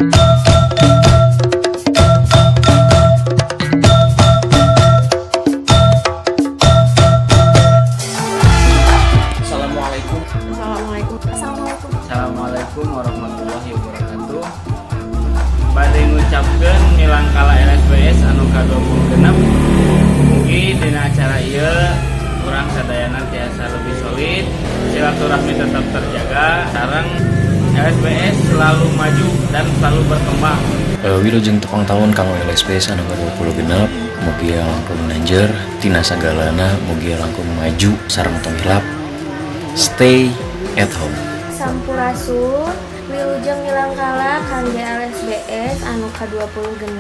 Assalamualaikum. Assalamualaikum. Assalamualaikum. Assalamualaikum warahmatullahi wabarakatuh. Bade ngucapkeun milangkala LSBS anu ka-26. Mugi dina acara ieu urang sadayana tiasa lebih solid, silaturahmi tetap terjaga, sareng LSBS selalu maju dan selalu berkembang. Wilujeng tepang tahun kanggo LSBS anu ka-26, mugia langkung nanjer tina sagalana, mugia langkung maju sareng tong hilap stay at home. Sampurasun, wilujeng milangkala kangge LSBS anu ka-26.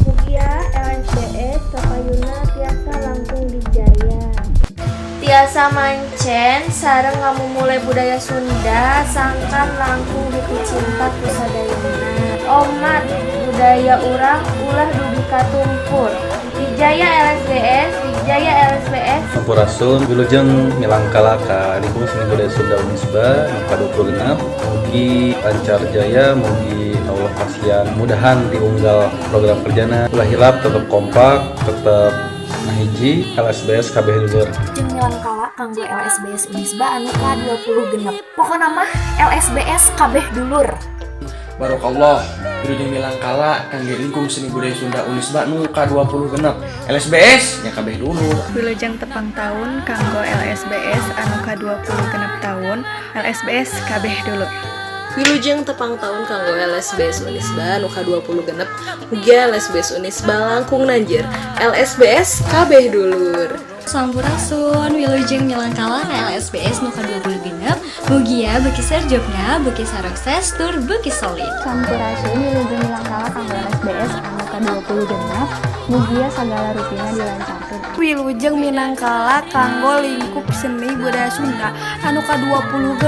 Mugia LSBS kapayuna tiasa langkung dijaya. Tiasa mancen sareng ngamumule budaya Sunda sangkan langkung dipicinta ku sadayana. Omat budaya urang ulah dugi katumpur. Dijaya LSBS, dijaya LSBS. Sampurasun, wilujeng milangkala ka lingkung seni budaya Sunda Unisba nu ka-26. Mugi lancar jaya, mugi Allah pasihan mudahan diunggal program kerjana. Ulah hilap, tetap kompak, tetap ngahiji, LSBS kabeh dulur. Jeung milangkala kanggo LSBS Unisba anu ka-26. Pokona mah LSBS kabeh dulur. Barokallah. Wilujeng milangkala kangge lingkung seni budaya Sunda Unisba nu ka-26. LSBS nya kabeh dulur. Wilujeng tepang tahun kanggo LSBS anu ka-26 tahun, LSBS kabeh dulur. Wilujeng tepang tahun kanggo LSBS Unisba anu ka-26. Mugia LSBS Unisba langkung nanjer. LSBS kabeh dulur. Sampurasun, wilujeng milangkala ka LSBS nu ka-26. Mugia beuki serjobna, beuki sarukses, tur beuki solid. Sampurasun, wilujeng milangkala kanggo LSBS anu ka-26. Mugia sagala rupina dilancarkeun. Wilujeng minangkala kanggo lingkup seni budaya Sunda anu ka-26.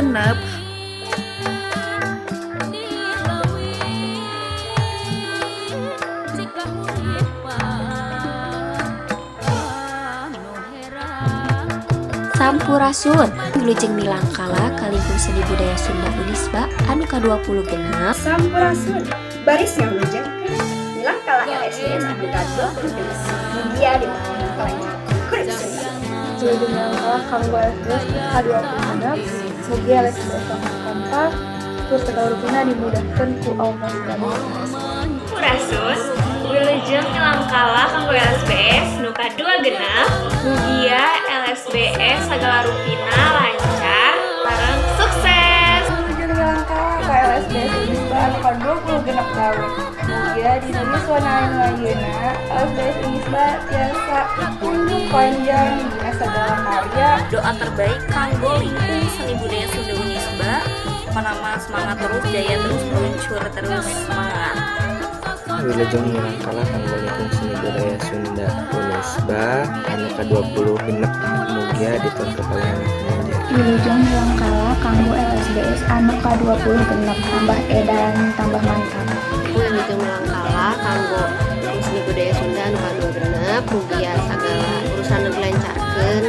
Sampurasun, wilujeng milangkala ka lingkung seni budaya Sunda Unisba anu ka-26. Sampurasun, baris wilujeng milangkala LSBS anu ka-26. Mugia di kelancar. Wilujeng milangkala kanggo LSBS ka-26. Mugia LSBS langkung kompak tur segala rupina dimudahkeun ku Allah Subhanahu wa Ta'ala. Sampurasun, wilujeng milangkala kanggo LSBS nu ka-26. Mugia LSBS sagala rupina lancar bareng sukses. Wilujeng milangkala ka LSBS Unisba anu ka-26 tahun. Mugia dina yuswana anu ayeuna LSBS Unisba tiasa unjuk panjang dina sagala karya. Doa terbaik kanggo lingkung seni budaya Sunda Unisba. Pokona semangat terus, jaya terus, meluncur terus, semangat. Wilujeng milangkala kanggo lingkung seni budaya Sunda Unisba anu ka-26, mugia ditonton kalian nanjer. Wilujeng milangkala kanggo LSBS anu ka-26, tambah edan, tambah mantap. Wilujeng milangkala kanggo lingkung seni budaya Sunda anu ka-26, mugia sagala urusan dilancarkeun.